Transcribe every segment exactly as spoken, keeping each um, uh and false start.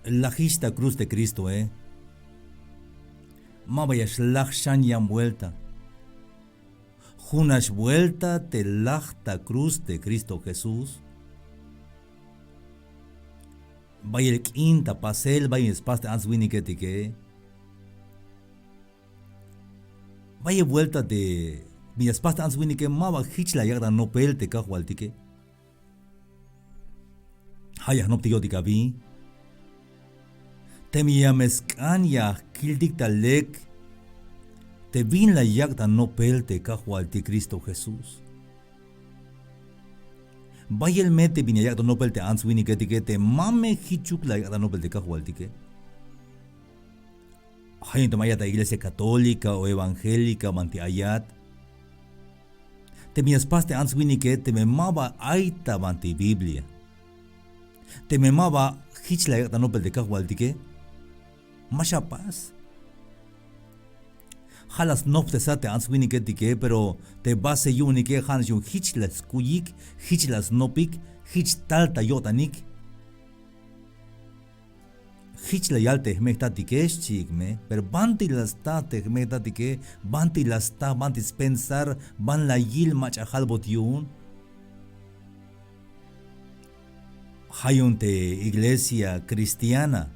lajix ta cruz te Cristoe. Ma ba ya xlaj xan yan vuelta. Junax vuelta te laj ta cruz te Cristo Jesús. Bayel k'in ta pasel, bayel spas te ants winiketike. Bayel vuelta te bin ya spas te ants winike, ma ba jich la yak' ta nopel te Kajwaltike. Ja' ya jnoptik yo'tik abi. Teme ya me sk'an ya jkiltik ta lek te bin la yak' ta nopel te Kajwaltik Cristo Jesús. Bayel me te bin ya yak' ta nopel te ants winiketike, te ma me jichuk la yak' ta nopel te Kajwaltike. Ja' yu'un teme ayat ta iglesia católica o evangélica, banti ayat. Teme ya spas te ants winike, teme ma ba ay ta banti Biblia, teme ma ba jich la yak' ta nopel te Kajwaltike, ma xapas. Ja' la snoptesat te ants winiketike, pero te base yu'unike ja'nax yu'un jich la skuyik, jich la snopik, jich tal ta yo'tanik. Jich la yal te jme' jtatike, xchiik me, pero banti la sta te jme' jtatike, banti la sta, banti spensar, ban la yil mach'a jalbot yu'un. Ja' yu'un te iglesia cristiana,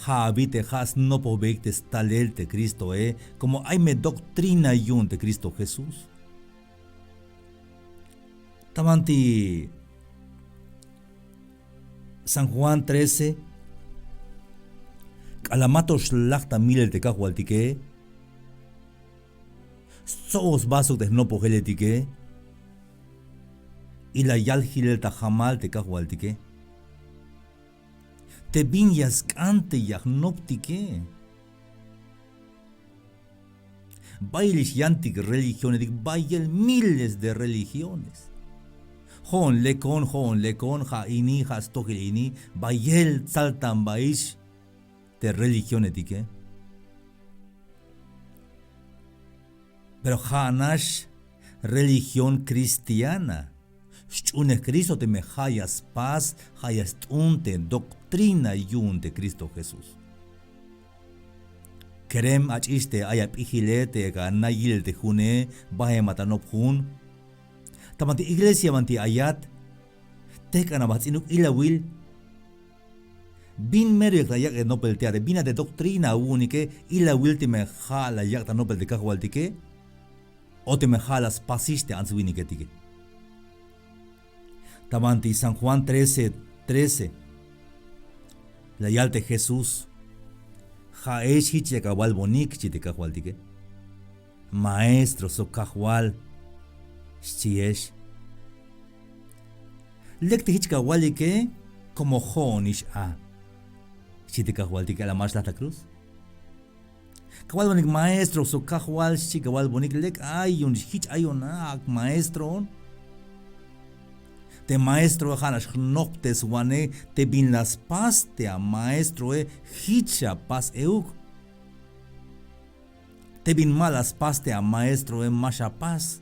ja' abi te ja' snopojbeik te stalel te Cristoe, como ay me doctrina yu'un te Cristo Jesús. Ta banti San Juan trece, k'alal mato xlaj ta milel te Kajwaltike, stsoboj sba sok te jnopojeletike, y la yal jilel ta jamal te Kajwaltike. Te bin ya sk'an te ya jnoptike. Bayelix yantik religionetik, bayel miles de religiones. Jo'on lekon, jo'on lekon, ja' ini, ja' stojil ini, bayel tsaltanbaix te religionetike. Pero ja'nax religión cristiana. Xch'unej Cristo teme ja' ya spas, ja' ya st'un te doctrina yu'un te Cristo Jesús. Kerem ach'ix te ay ap'ijile, te yak ana yilel te june, baemat anop jun. Ta banti iglesia banti ayat, tejk'an aba jts'inuk ilawil. Bin mero yak ta yak'e nopel te a te bin a te doctrina awu'unike, ilawil teme ja' la yak' ta nopel te Kajwaltike. O teme ja' la spasix te ants winiketike. Ta banti San Juan trece trece, la yal te Jesús: Ja'ex jich yak awalbonik, xchi te Kajwaltike. Maestro sok Kajwal, xchiex. Lek te jich kawalike, como jo'onix a, xchi te Kajwaltike, k'alal ma xlaj ta cruz. Kawalbonik maestro sok Kajwal, xchi kawalbonik, lek ay yu'un jich ayon a, ak maestroon. Te maestroe ja'nax jnopteswanej te bin la spas te amaestroe, jich xapas euk. Te bin ma la spas te amaestroe, ma xapas.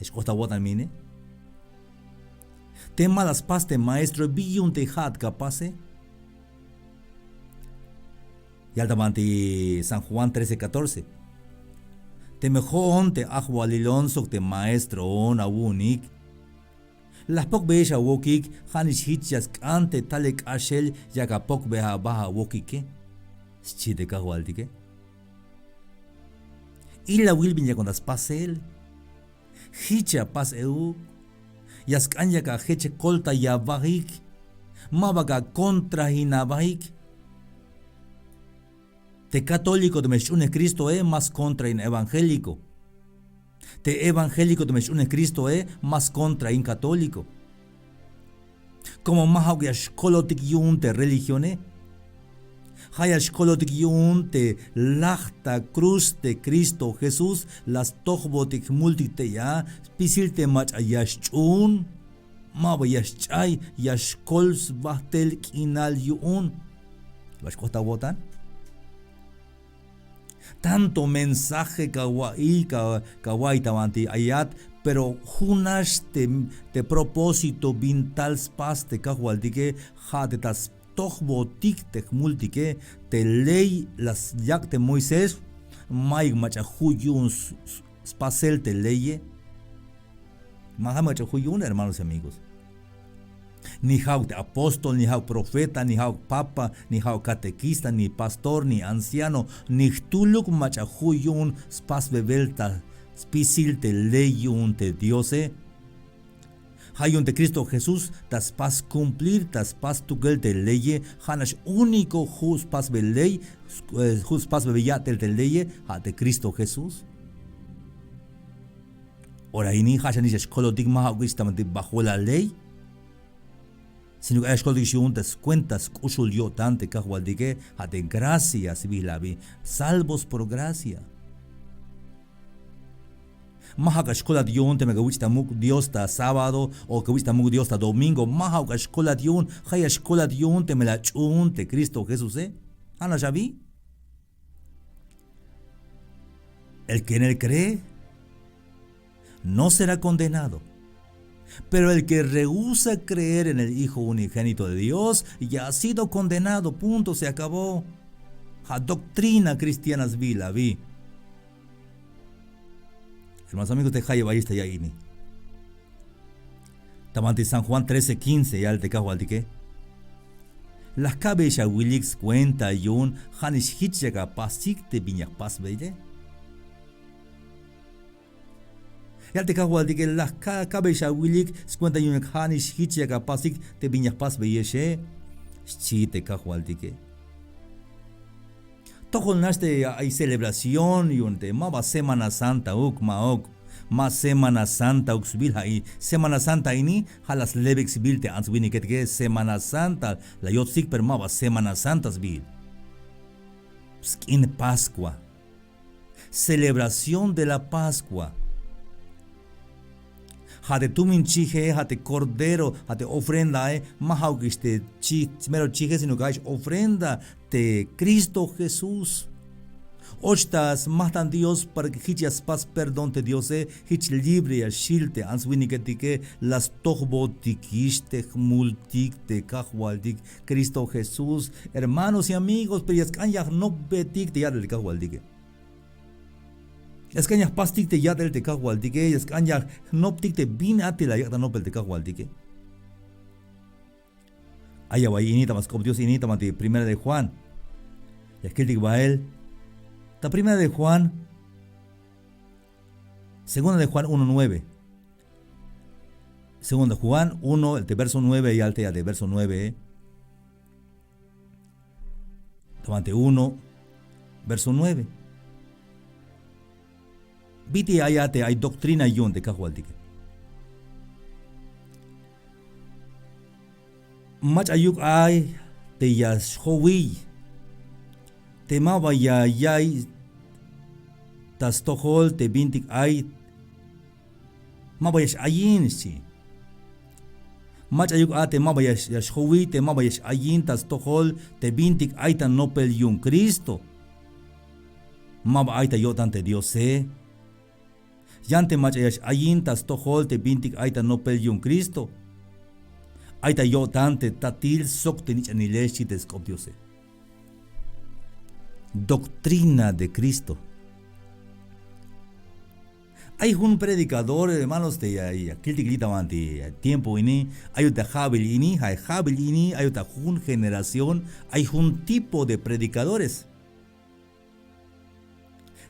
Ex k'ot awo'tan mine. Te ma la spas te maestroe, bi yu'un te ja'at kapase. Yal ta banti San Juan trece catorce: Teme jo'on te ajwalilon sok te maestroon awu'unik la jpokbeyex awokik, ja'nix jich ya sk'an te talel k'axel yak apokbej aba awokike, xchi te Kajwaltike. Ilawil bin yakon ta spasel. Jich apas euk. Ya sk'an yak ajech koltay abaik. Ma ba akontrain abaik. Te católico teme xch'unej Cristoe, ma skontrain evangélico. Te evangélico teme xch'unej Cristoe, ma skontrain católico. Como ma ja'uk ya xkolotik yu'un te religione. Ja' ya xkolotik yu'un te laj ta cruz te Cristo Jesús, la stojbotik jmultik tey a, spisil te mach'a ya xch'uun. Ma ba ya xch'ay, ya xkol sbajtel k'inal yu'un. Ba xk'ot awo'tan. Tanto mensaje kawa'iy, ka-, kawa'iy ta banti ayat, Pero jun nax te, te propósito bin tal spas te Kajwaltike, ja' te ta stojbotik te jmultike, te ley la yak' te Moisés, mayuk mach'a ju' yu'un s-, s-, spasel te leye. Ma ja' mach'a ju' yu'un, hermanos y amigos. Ni ja'uk te apóstol, ni ja'uk profeta, ni ja'uk papa, ni ja'uk catequista, ni pastor, ni anciano, ni jtuluk mach'a ju' yu'un spasbebel ta spisil te ley yu'un te Diose. Ja' yu'un te Cristo Jesús ta spas cumplir, ta spas tukel te leye, ja' nax único ju' spasbel ley, eh, ju' spasbebel ya'tel te leye, ja' te Cristo Jesús. Ora ini ja' xanix ya xkolotik, ma ja'ukix ta bajo la ley, sino que ay xkolotik yu'un ta skuenta sk'uxul yo'tan te Kajwaltike, ja' te gracia sbiil abi, salvos por gracia. Ma ja'uk xkolat yu'un teme ka wich' ta muk' Dios ta sábado o ka wich' ta muk' Dios ta domingo, ma ja'uk xkolat yu'un, ja' ya xkolat yu'un teme la ach'uun te Cristo Jesuse. Ja' nax abi. El que en él cree no será condenado. Pero el que rehúsa creer en el Hijo unigénito de Dios ya ha sido condenado. Punto, se acabó. Ja' doctrina cristiana sbiil abi. Hermanos, amigos, te jayeb ayex ta ya ini. Ta banti San Juan trece quince yal te Kajwaltike: La jka'beyix awilik skuenta yu'un ja'nix jich yak apasik te bin ya jpasbeye. Yal te Kajwaltike: La jka-, jka'beyix awilik skuenta yu'un ja'nix jich yak apasik te bin ya jpasbeyexe, xchi te Kajwaltike. Tojol nax te ay celebración yu'un te maba Semana Santa uk, ma'uk. Ma Semana Santa uk sbiil, ja' i Semana Santa ini ja' la slebik sbiil te ants winiketike. Semana Santa la yotsik, pero maba Semana Santa sbiil. Sk'in Pascua. Celebración de la Pascua. Ja' te tumin chije, ja' te cordero, ja' te ofrendae, ma ja'ukix te chi-, mero chije, sino que ay ofrenda te Cristo Jesús. Och ta smajtan Dios para que jich ya spas perdón te Diose, jich libre ya xjil te ants winiketike, la stojbotikix te jmultik te Kajwaltik Cristo Jesús. Hermanos y amigos, pero ya sk'an ya jnopbetik te ya'tel te Kajwaltike. Ya sk'an ya jpastik te ya'tel te Kajwaltike, ya sk'an ya jnoptik te bin a te la yak' ta nopel te Kajwaltike. Ay away ini ta ma sk'op Dios ini ta ma te Primera de Juan. Ya kiltik bael ta Primera de Juan, Segunda de Juan uno nueve. Segunda Juan uno, te verso nueve, yal te ya te verso nueve. Ta ma te uno, verso nueve. Bit'il ay a te ay doctrina yu'un te Kajwaltike. Mach'a ayuk ay te ya xjowiy, te maba ya ya'iy ta stojol te bintik ay, maba ya x-ayin, xchi. Mach'a ayuk a te maba ya x-, ya xjowiy, te maba ya x-ayin ta stojol te bintik ay ta nopel yu'un Cristo. Maba ay ta yo'tan te Diose. Yan te mach'a ya x-ayin ta stojol te bintik ay ta nopel yu'un Cristo. Ay ta yo'tan te tatil sok te nich'anile, xchi te sk'op Diose. Doctrina de Cristo. Ay jun predicador, hermanos, te ya, ya kiltik li' ta banti tiempo ini, ayot ta ja'bil ini, ja' ja'bil ini, ayot ta jun generación, ay jun tipo de predicadores.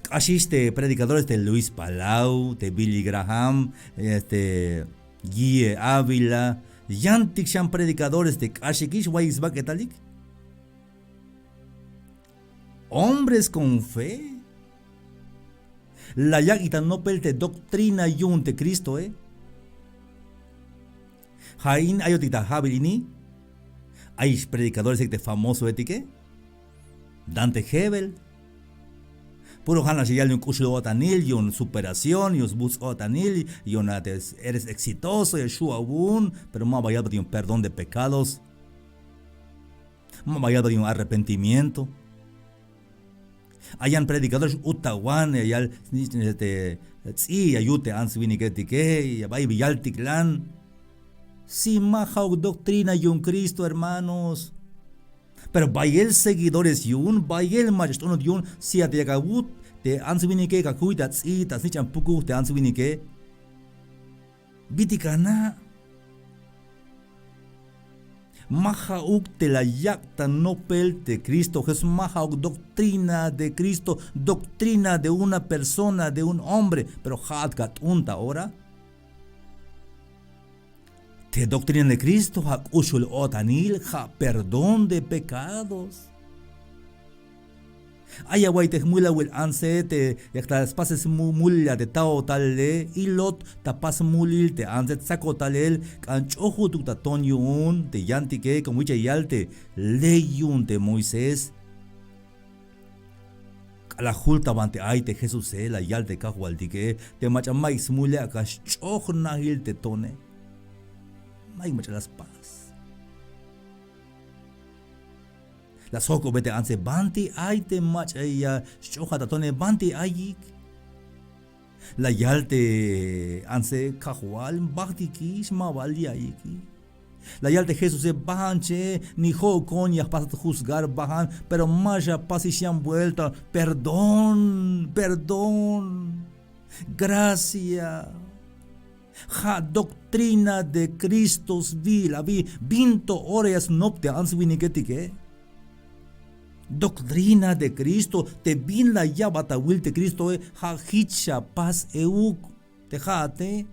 K'axix te predicadores te Luis Palau, te Billy Graham, este, Guille Ávila, yantik xan predicadores te k'axikix, wayik sbak'etalik. Hombres con fe. La yak'ik ta nopel te doctrina yu'un te Cristoe. Ja' in ayotik ta ja'bil ini. Ay predicadores ek te famosoetike. Dante Gebel. Puro ja' nax ya yal yu'un k'uxul o'tanil, yu'un superación, yu'un sbuts' o'tanil, yu'un a te eres exitoso, ya xju' awu'un, pero maba yalbat yu'un perdón de pecados. Maba yalbat yu'un arrepentimiento. Ayan predicadores utawan ya yal, este, Ts'i ya yut te ants winiketike, ya bay yaltiklan. Si ma ja'uk doctrina yu'un Cristo, hermanos. Pero bayel seguidores yu'un, bayel mach'a xt'unut yu'un, si a te yak awut te ants winike, ka kuy ta ts'i, ta snich'an pukuj te ants winike. Bitik ana'. Ma ja'uk te la yak' ta nopel te Cristo Jesús, ma ja'uk doctrina de Cristo, doctrina de una persona, de un hombre, pero ja'at ka t'un ta ora. Te doctrina de Cristo ja' k'uxul o'tanil, ja' perdón de pecados. Ay awa'iy te jmulawil antse te yak ta spasel smulil a te taotalele, ilot ta pas smulil te antse, tsakot talel, k'an ch'ojutuk ta ton yu'un te yantike, como jich ya yal te ley yu'un te Moisés. K'alal jul ta banti ay te Jesuse, la yal te Kajwaltike, te mach'a mayuk smule ak'a xch'oj najil te tone. Mayuk mach'a la spas. La sjok'obe te antse, banti ay te mach'a ya xch'ojat ta tone, banti ayik. La yal te antse, Kajwal, bajtikix, ma bal ya'iyikix. La yal te Jesuse, bajan che, ni jo'okon ya jpasat juzgar, bajan, pero ma xapasix yan vuelta, perdón, perdón, gracia. Ja' doctrina de Cristo sbiil abi, bin to ora ya snop te ants winiketike. Doctrina de Cristo, te bin la ya'bat awil te Cristoe, ja' jich xapas euk te ja'ate.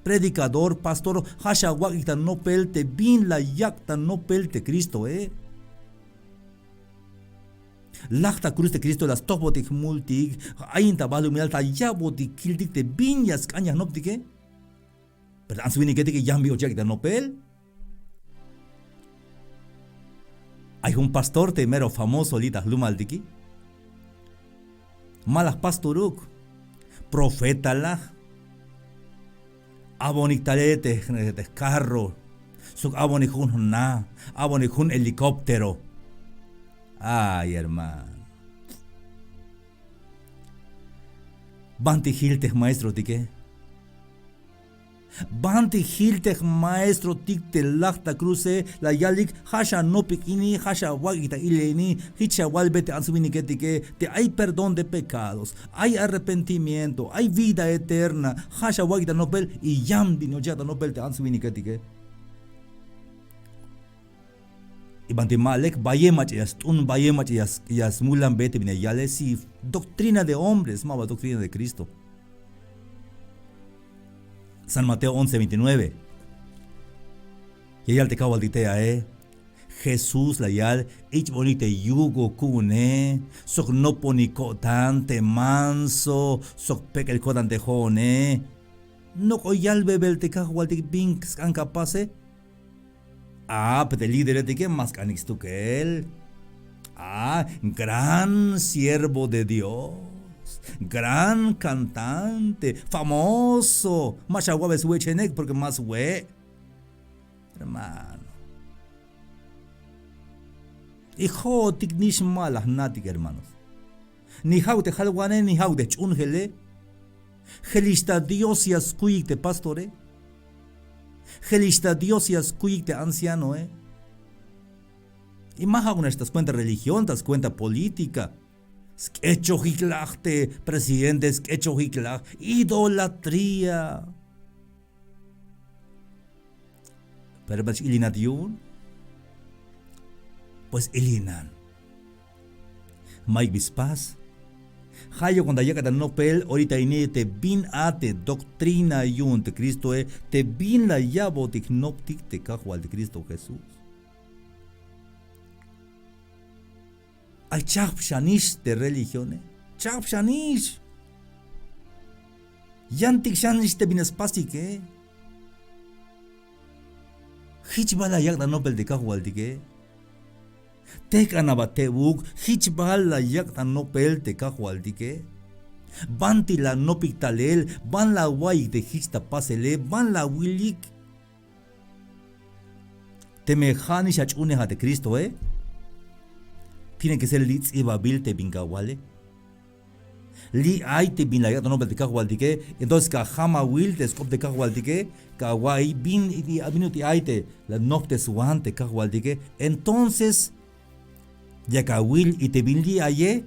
Predicador, pastor, ja' xawak'ik ta nopel te bin la yak' ta nopel te Cristoe. Laj ta cruz te Cristo, la stojbotik jmultik, ayin ta balumilal ta ya'botik kiltik te bin ya sk'an ya jnoptike. Pero ants winiketike yan bin och yak'ik ta nopel. Ay jun pastor te mero famoso li' ta jlumaltiki. Ma laj pastoruk, profeta laj. Abonik talel te, te carro, sok abonik jun jna, abonik jun helicóptero. Ay, hermano. Banti jil te jmaestrotike. Banti jil te jmaestrotik te laj ta cruze, la yalik, ja' xanopik ini, ja' xawak'ik ta ilel ini, jich xawalbe te ants winiketike, te ay perdón de pecados, ay arrepentimiento, ay vida eterna, ja' xawak'ik ta nopel, y yan bin och yak' ta nopel te ants winiketike. Y banti ma lek, bayel mach'a ya st'un, bayel mach'a ya s-, ya smulanbe te bin ya yale, si doctrina de hombres, ma ba doctrina de Cristo. San Mateo once veintinueve. Ya yal te Kajwaltik te ae. Jesús la yal, ich'bonik te yugo ku'une, sok nopbonik ko'tan te manso, sok pek'el ko'tan te jo'one. Nok'o yalbebel te Kajwaltik bin sk'an ka pase. A, pero te lideretike ma sk'anik stukel. A, gran siervo de Dios, gran cantante, famoso. Ma xawa'be swe'chenek porque ma swe'. Hermano. Y jo'otik nix ma la jna'tik, hermanos. Ni ja'uk te jalwane, ni ja'uk te jch'uunjele. Jelix ta Dios ya skuyik te pastore. Jelix ta Dios ya skuyik te ancianoe. Y ma ja'uk nax ta scuenta religión, ta scuenta política. Sk'echojik laj te presidente, sk'echojik laj, idolatría. Pero bal x-ilinat yu'un? Pues ilinan. Mayuk bi spas. Ja' yu'un ta yak'at ta nopel orita ini te bin a te doctrina yu'un te Cristoe, te bin la ya'botik jnoptik te Kajwaltik Cristo Jesús. Ay chajp xanix te religione. Chajp xanix. Yantik xanix te bin la spasike. Jich bal la yak' ta nopel te Kajwaltike. Tejk'an aba tebuk, jich bal la yak' ta nopel te Kajwaltike. Banti la nopik talel, ban la awa'iyik te jich ta pasele, ban la awilik. Teme ja'nix ach'uunejat te Cristoe, tiene que ser li' ts'ibabil te bin ya awale. Li' ay te bin la yak' ta nopel te kajwaltike. Entonces ka jamawil te sk'op te kajwaltike, ka awa'iy bin, bin ut'il ay te la nojpteswan te kajwaltike. Entonces yak awil, y te bin li' aye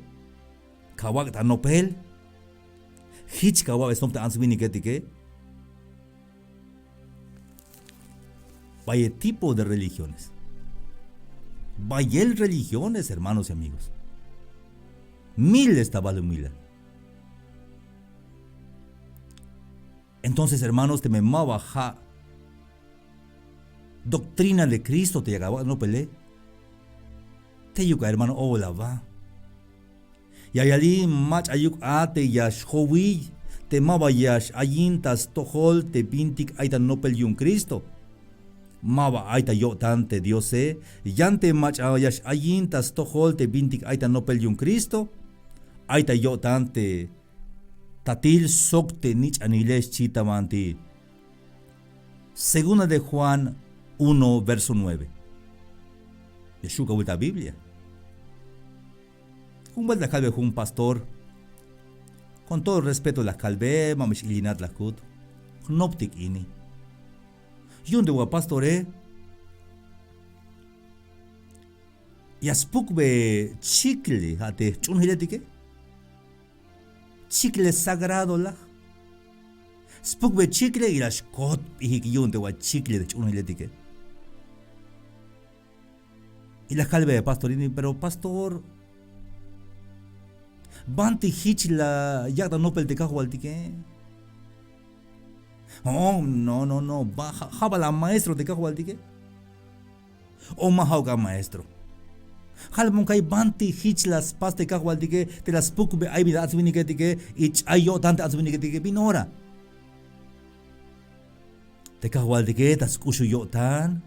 ka awak' ta nopel. Jich ka awa'be snop te ants winiketike. Bayel tipo de religiones. Bayel religiones, hermanos y amigos. Miles ta balumilal. Entonces, hermanos, teme ma ba ja' doctrina de Cristo te yak awak' nopele, teyuk a hermano, o la ba. Ya yali mach'a ayuk a te ya xjowiy, te ma ba ya x-ayin ta stojol te bintik ay ta nopel yu'un Cristo. Ma ba ay ta yo'tan te Diose. Yan te mach'a ya x-ayin ta stojol te bintik ay ta nopel yu'un Cristo, ay ta yo'tan te tatil sok te nich'anile, xchi ta banti. Segunda de Juan uno, verso nueve. Ya xju' kawil ta Biblia. Jun buelta la kalbe jun pastor. Con todo respeto la kalbe, ma me x-ilinat la kut. Jnoptik ini. Yu'un te wa pastore, ya spukbe chicle a te jch'uunjiletike. Chicle sagrado laj. Spukbe chicle y la xkot p'ijik yu'un te wa chicle te jch'uunjiletike. Y la kalbe pastor ini, pero pastor, banti jich la yak' ta nopel te kajwaltike. Oh, no, no, no, ba ja' ba la maestro te kajwaltike. O ma ja'uk a maestro. Jalbon ka'y banti jich la spas te kajwaltike, te la spukbe ay bin ta ants winiketike, y ch'ay yo'tan te ants winiketike, bin ora. Te kajwaltike ta sk'uxul yo'tan.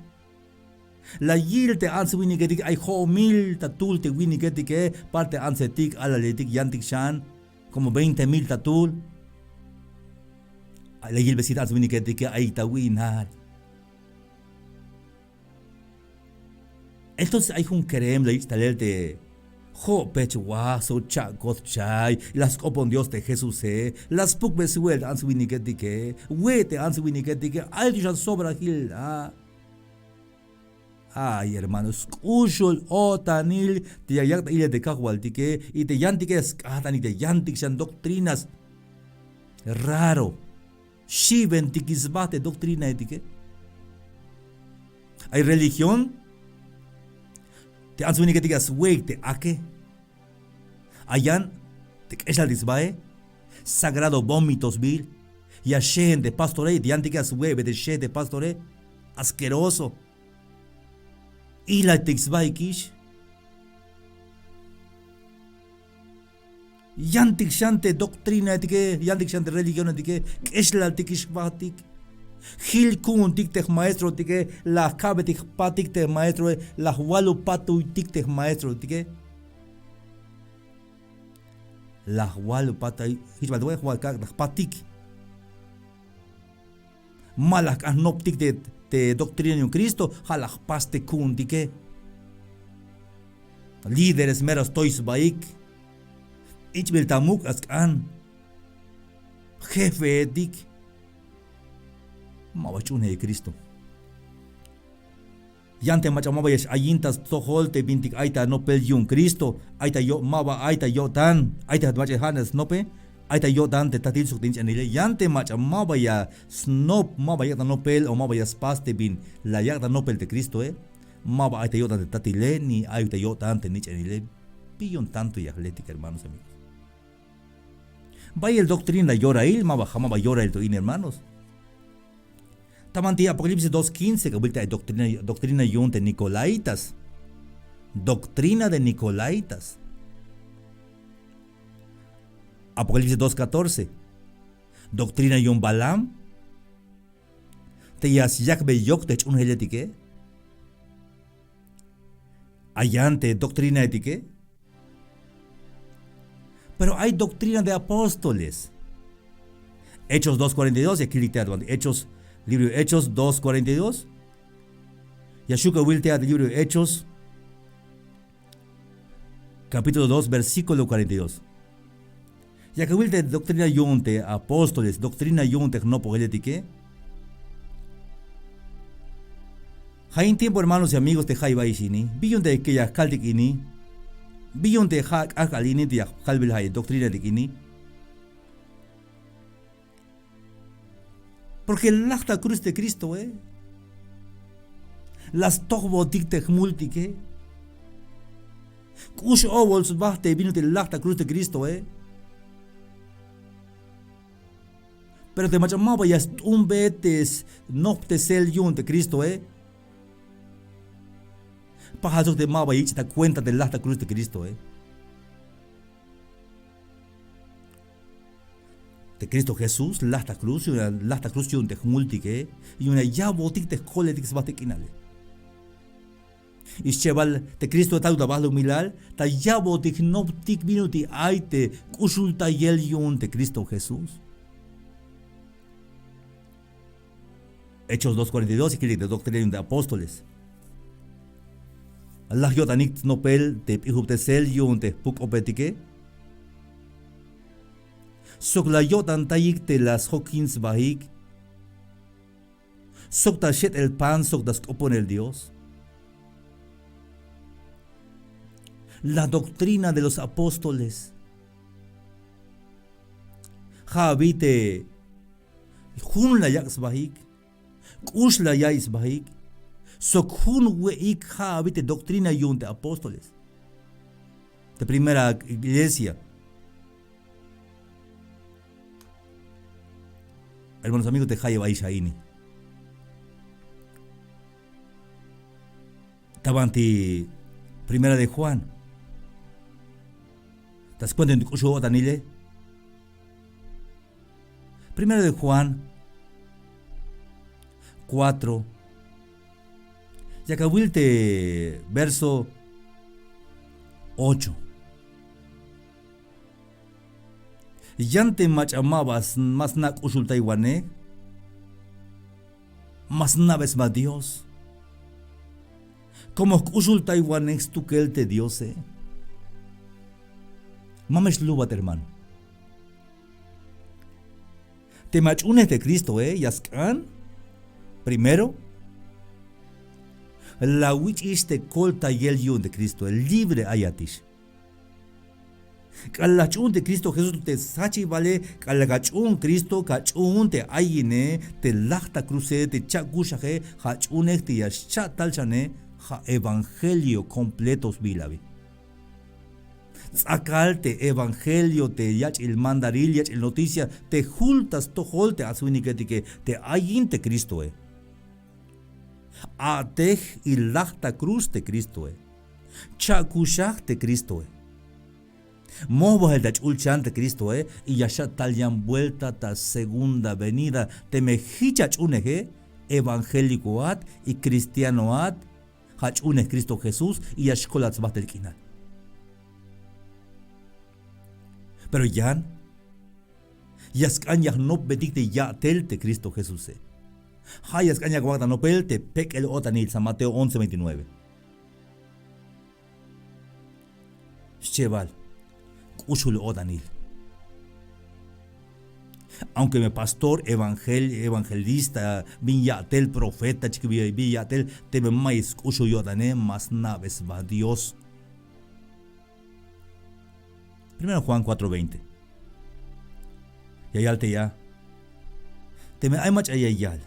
La yil te ants winiketike, ay jo'mil ta tul te winiketike, parte antsetik, alaletik, yantik xan, como veinte mil ta tul. La yilbesik te ants winiketike, ay ta wi'nal. Entonces ay jun kerem la yich' talel te jo'pech waj sok cha'kot chay, la sk'opon Dios te Jesuse, la spukbe swe'el te ants winiketike, we' te ants winiketike, ay tu' xan sobrajil a. Ay hermano, sk'uxul o'tanil te ya yak' ta ilel te kajwaltike, y te yantike ya sk'ajtanik te yantik xan doctrinas raro. Xiwentik sba te doctrinaetike. Ay religión te ants winiketike ya swe'ik te ake. Ayan te k'exlaltik sbae, sagrado vómito sbiil. Ya xeen te pastore, te yantike ya swe'be te xeen te pastore. Asqueroso. Ilaltik sbaikix. Yantik xan te doctrinaetike, yantik xan te religionetike, k'exlaltikix jbatik. Jil ku'untik te jmaestroetike, la jka'betik jpatik te jmaestroe, la jwalupatuytik te jmaestroetike. La jwalupatay, jich bal te jwal kak' la jpatik. Ma la jk'an jnoptik te, te doctrina yu'un Cristo, ja' la jpas te ku'untike. Líderes mero stoy sbaik. Ich'bil ta muk' la sk'an. Jefeetik. Ma ba xch'uunjel Cristo. Yan te mach'a ma ba ya x-ayin ta stojol te bintik ay ta nopel yu'un Cristo, ay ta yo-, ma ba ay ta yo'tan, ay ta mach'a ja'nel snope, ay ta yo'tan te tatil sok te nich'anile. Yan te mach'a ma ba ya snop, ma ba yak' ta nopel o ma ba ya spas te bin la yak' ta nopel te Cristoe, ma ba ay ta yo'tan te tatile ni ay ta yo'tan te nich'anile. Bi yu'un tanto ya jletik, hermanos, amigos. Bayel doctrina yorail, ma ba ja' ma ba yorail to in, hermanos. Ta banti Apocalipsis dos quince, k'abil te ay doctrina, doctrina yu'un te nicolaitas. Doctrina de nicolaitas. Apocalipsis dos catorce. Doctrina yu'un Balaam. Te ya syakbe yok te jch'uunjeletike. Ayan te doctrinaetike. Pero ay doctrina de apóstoles. Hechos dos cuarenta y dos, ya kilik te Hechos, libro de Hechos dos cuarenta y dos. Ya xju' kawil te libro de Hechos, capítulo dos, versículo cuarenta y dos. Yak awil te doctrina yu'un te apóstoles, doctrina yu'un te jnopojeletike. Ja' in tiempo, hermanos y amigos, te jayeb ayix ini, bi yu'un te ya kaltik ini, bi yu'un te ja' k'ajk'al ini te ya kalbel ja' doctrinatik ini. Porque laj ta cruz te Cristoe. La stojbotik te jmultike. K'ux owol sba te bin ut'il laj ta cruz te Cristoe. Pero te mach'a maba ya st'unbe te snojptesel yu'un te Cristoe, pajal sok te maba ya yich' ta cuenta te laj ta cruz te Cristoe. Te Cristo Jesús laj ta cruz, laj ta cruz yu'un te jmultike, yu'un ya ya'botik te jkoletik sba te k'inale. Ix chebal te Cristo tal ta balumilal ta ya'botik jnoptik bin ut'il ay te k'uxultayel yu'un te Cristo Jesús. Hechos dos cuarenta y dos, y kiltik te doctrina yu'un te apóstoles. Laj yo'tanik snopel te p'ijubtesel yu'un te jpuk-k'opetike. Sok la yo'tantayik te la sjokin sbaik. Sok ta xet'el pan sok ta sk'oponel Dios. La doctrina de los apóstoles. Ja' abi te jun la yak' sbaik, k'ux la ya'iy sbaik, sok jun we'ik ja' abi te doctrina yu'un te apóstoles. Te primera iglesia. Hermanos, amigos, te jayeb ayix a ini. Ta banti primera de Juan. Ta skuenta yu'un te k'uxul o'tanile. Primero de Juan cuatro. Yak awil te verso ocho. Yan te mach'a maba s-, ma sna' k'uxultaywanej, ma sna'be sba Dios. Como jk'uxultaywanej stukel te Diose. Ma me xlubat, hermano. Teme ach'unej te Cristoe, ya sk'an, primero, la awich'ix te koltayel yu'un te Cristoe, libre ayatix. K'alal la ach'uun te Cristo Jesús te sjachibale, k'alal ka ach'uun Cristo, ka ach'uun te ayine, te laj ta cruze, te cha'kuxaje, ja' ach'uunej te ya xcha' tal xane, ja' evangelio completo sbiil abi. Ts'akal te evangelio, te yach'il mandaril, yach'il noticia, te jul ta stojol te ats winiketike, te ayin te Cristoe. A'tej y laj ta cruz te Cristoe. Cha'kuxaj te Cristoe. Moj bajel ta ch'ulchan te Cristoe y ya xcha' tal yan vuelta ta segunda venida. Teme jich ach'uuneje, evangélicoat y cristianoat, ja' ach'uunej Cristo Jesús y ya xkolat sbajtel k'inal. Pero yan, ya sk'an ya jnopbetik te ya'tel te Cristo Jesuse. Ja' ya sk'an ya wak' ta nopel te pek'el o'tanil, San Mateo once veintinueve. Xchebal, k'uxul o'tanil. Aunque me pastor, evangel-, evangelista, bin ya'tel, profeta, chik bin, bin ya'tel, teme ma ya sk'uxul yo'tane, ma sna'be sba Dios. Primero Juan cuatro veinte. Ya yal te ya. Teme ay mach'a ya yal: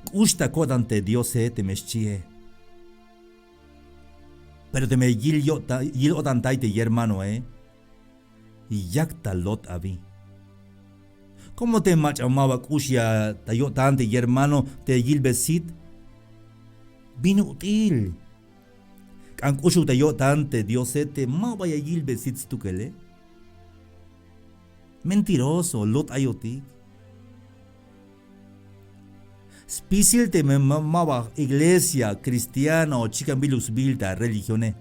K'ux ta ko'tan te Diose, teme xchie. Pero teme yil yo'ta-, yil o'tantay te yermanoe, yak ta lot abi. Como te mach'a maba k'ux ya ta yo'tan te yermano te yilbe sit, bin ut'il k'an k'uxul ta yo'tan te Diose te maba ya yilbe sit stukele? Mentiroso, lot ayotik. Spisil teme ma-, maba iglesia cristiana o chikan biluk sbiil ta religione.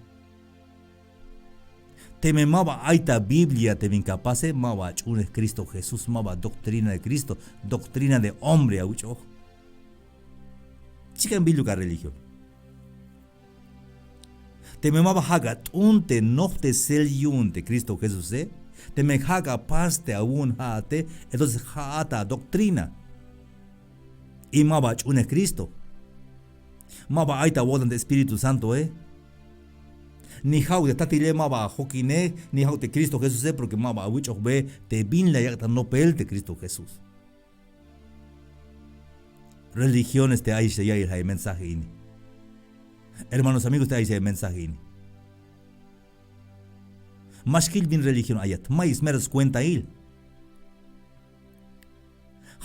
Teme maba ay ta Biblia te bin ka pase, maba ach'uunej Cristo Jesús, maba doctrina de Cristo, doctrina de hombre awich'oj. Chikan biluk a religión. Teme maba ja' ka t'un te nojptesel yu'un te Cristo Jesuse, Teme ja' ka pas te awu'un ja'ate, entonces ja'at ta doctrina. Y ma ba ach'unej Cristo. Ma ba ay ta awo'tan te Espíritu Santoe. Ni ja'uk te tatile ma ba ajokinej, ni ja'uk te Cristo Jesuse, porque ma ba awich'ojbe te bin la yak' ta nopel te Cristo Jesús. Religiones te ayix te ya'iyel ja' e mensaje ini. Hermanos, amigos, te ayix te mensaje ini. Ma xkil bin religión ayat, mayuk mero skuentail.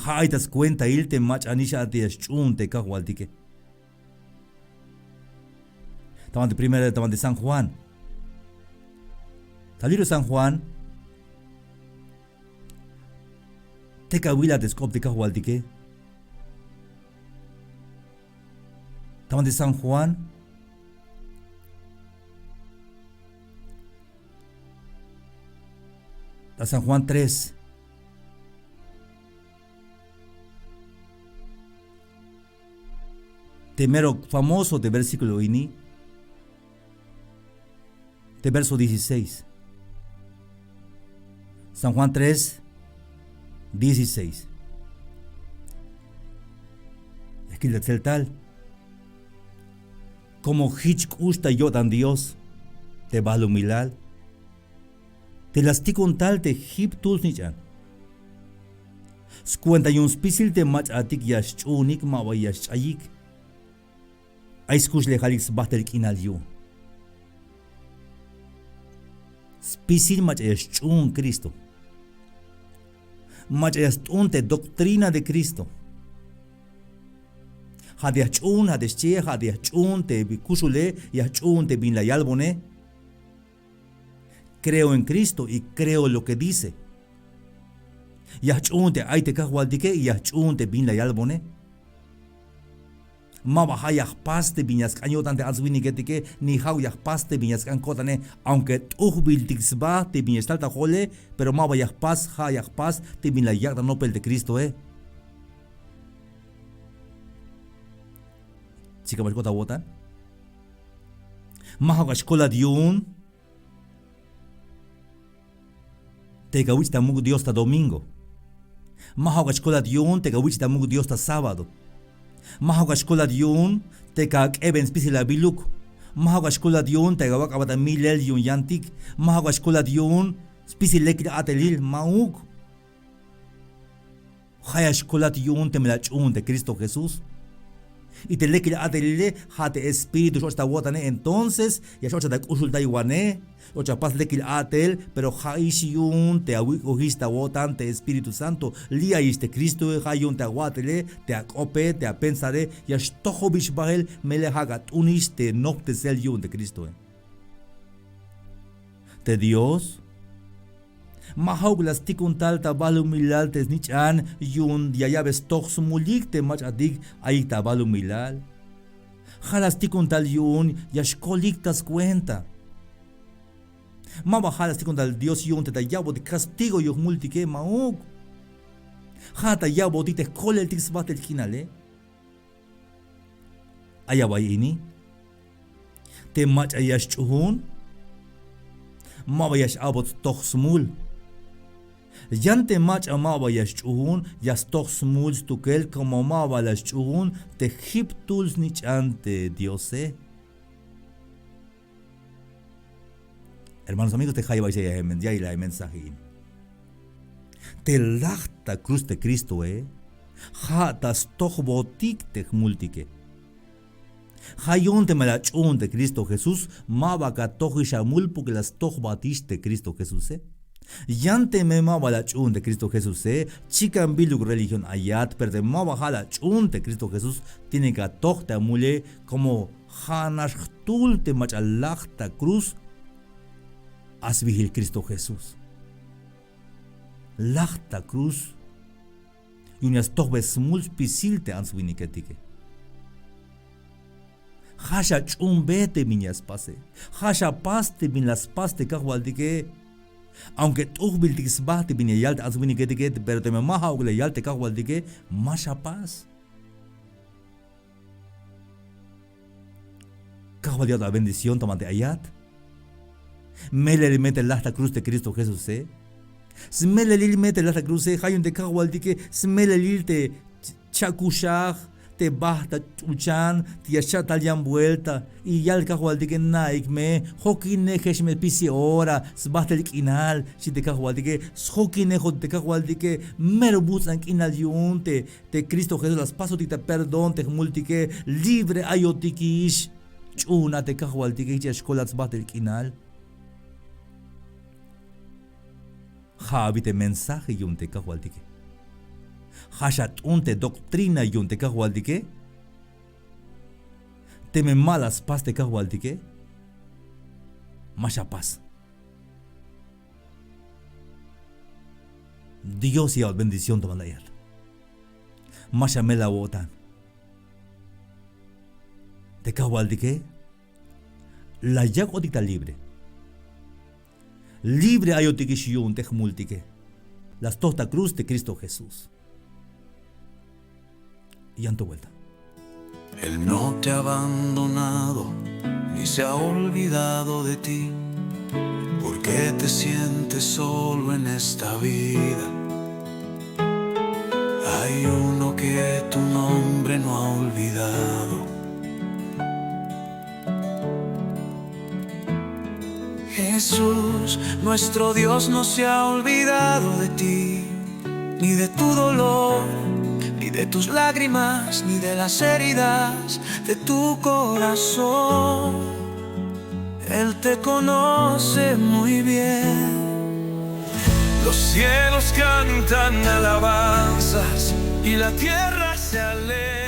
Ja' ay ta skuentail te mach'anix a te ya xch'uun te Kajwaltike. Ta banti primera, ta banti San Juan. Ta libro San Juan, te ka awilat te sk'op te Kajwaltike. Ta banti San Juan. Ta San Juan tres. Te mero famoso te versículo ini. Te verso dieciséis. San Juan tres, dieciséis. Ya kiltik tseltal. Como jich k'ux ta yo'tan Dios te balumilal, te la stikun tal te jip jtul snich'an. Skuenta yu'un spisil te mach'atik ya xch'uunik ma ba ya xch'ayik. Ay skuxlejalik sbajtel k'inal yu'un. Spisil mach'a ya xch'uun Cristo. Mach'a ya st'un te doctrina de Cristo. Ja' te ya jch'uun, ja' te xchie, ja' te ya jch'uun te kuxule, ya jch'uun te bin la yalbone. Creo en Cristo y creo lo que dice. Ya jch'uun te ay te Kajwaltike y ya jch'uun te bin la yalbone. Ma ba ja' ya jpas te bin ya sk'an yo'tan te ants winiketike, ni ja'uk ya jpas te bin ya sk'an ko'tane, aunque t'ujbiltik sba te bin ya xtal ta jole, pero ma ba ya jpas, ja' ya jpas te bin la yak' ta nopel te Cristoe. Chikan ba xk'ot awo'tan. Ma ja'uk ya xkolat yu'un te ka wich' ta muk' Dios ta domingo. Ma ja'uk ya xkolat yu'un te ka wich' ta muk' Dios ta sábado. Ma ja'uk ya xkolat yu'un te ka k'eben spisil abiluk. Ma ja'uk ya xkolat yu'un te ka wak' aba ta milel yu'un yantik. Ma ja'uk ya xkolat yu'un spisil lekil a'telil, ma'uk. Ja' ya xkolat yu'un teme la ch'uun te Cristo Jesús. Y te lekil a'telile ja' te Espíritu x-och ta awo'tane, entonces ya x-ochat ak'uxultaywanej. X-och apas lekil a'tel, pero ja'ix yu'un te awik'ojix ta awo'tan te Espíritu Santo. Li'ayix te Cristoe, ja' yu'un te awa'tele, te ak'ope, te apensare, ya xtojobix bael, melel ja' ka t'unix te nojptesel yu'un te Cristoe. Te Dios ma ja'uk la stikun tal ta balumilal te snich'an yu'un ya ya'be stoj smulik te mach'atik ayik ta balumilal. Ja' la stikun tal yu'un ya xkolik ta skuenta. Ma ba ja' la stikun tal Dios yu'un te ta ya'botik castigo yu'un jmultike, ma'uk. Ja' ta ya'botik te jkoleltik sbajtel k'inale. Ay a bay ini. Te mach'a ya xch'uun, ma ba ya x-a'bot stoj smul. Yan te mach'a ma ba ya xch'uun ya stoj smul stukel, como ma ba la xch'uun te jip jtul snich'an te Diose. Hermanos, amigos, te ja' ya bay xi ya, ya, ya, ya mensaje ini. Te laj ta cruz te Cristoe, ja' ta stojbotik te jmultike. Ja' yu'un teme la ch'uun te Cristo Jesús, ma ba ka tojix amul porque la stojbatix te Cristo Jesuse. Yan teme ma ba la ch'uun te Cristo Jesuse, chikan biluk religión ayat, pero teme ma ba ja' la ch'uun te Cristo Jesús, tiene que atoj te amule, como ja'nax jtul te mach'a laj ta cruz a sbiil Cristo Jesús. Laj ta cruz yu'un ya stojbe smul spisil te ants winiketike. Ja' xach'uunbe te bin ya spase. Ja' xapas te bin la spas te Kajwaltike. Aunque t'ujbiltik sba te bin ya yal te ants winiketike, pero teme ma ja'uk la yal te Kajwaltike, ma xapas. Kajwaltik ya awa'y bendición ta banti ayat. Melel me te laj ta cruz te Cristo Jesuse. Smelelil me te laj ta cruze, ja' yu'un te Kajwaltike smelelil te cha'kuxaj, te bajt ta ch'ulchan, te ya xcha' tal yan vuelta. Y yal Kajwaltike: Na'ik me, jokinejex me spisil ora, sbajtel k'inal, xchi te Kajwaltike. Sjokinejotik te Kajwaltike, mero buts'an k'inal yu'un te, te Cristo Jesús la spasotik ta perdón te jmultike, libre ayotikix. Ch'uuna te Kajwaltike, jich ya xkolat sbajtel k'inal. Ja' abi te mensaje yu'un te Kajwaltike. Ja' xat'un te doctrina yu'un te Kajwaltike. Teme ma la spas te Kajwaltike, ma xapas. Dios ya ya'bot bendición ta ma la ayat. Ma xamel awo'tan. Te Kajwaltike la yak'otik ta libre. Libre ayotikix yu'un te jmultike. La stoj ta cruz te Cristo Jesús. Yan to vuelta. Él no te ha abandonado ni se ha olvidado de ti. ¿Por qué te sientes solo en esta vida? Hay uno que tu nombre no ha olvidado. Jesús, nuestro Dios no se ha olvidado de ti, ni de tu dolor, ni de tus lágrimas, ni de las heridas de tu corazón. Él te conoce muy bien. Los cielos cantan alabanzas y la tierra se alegra.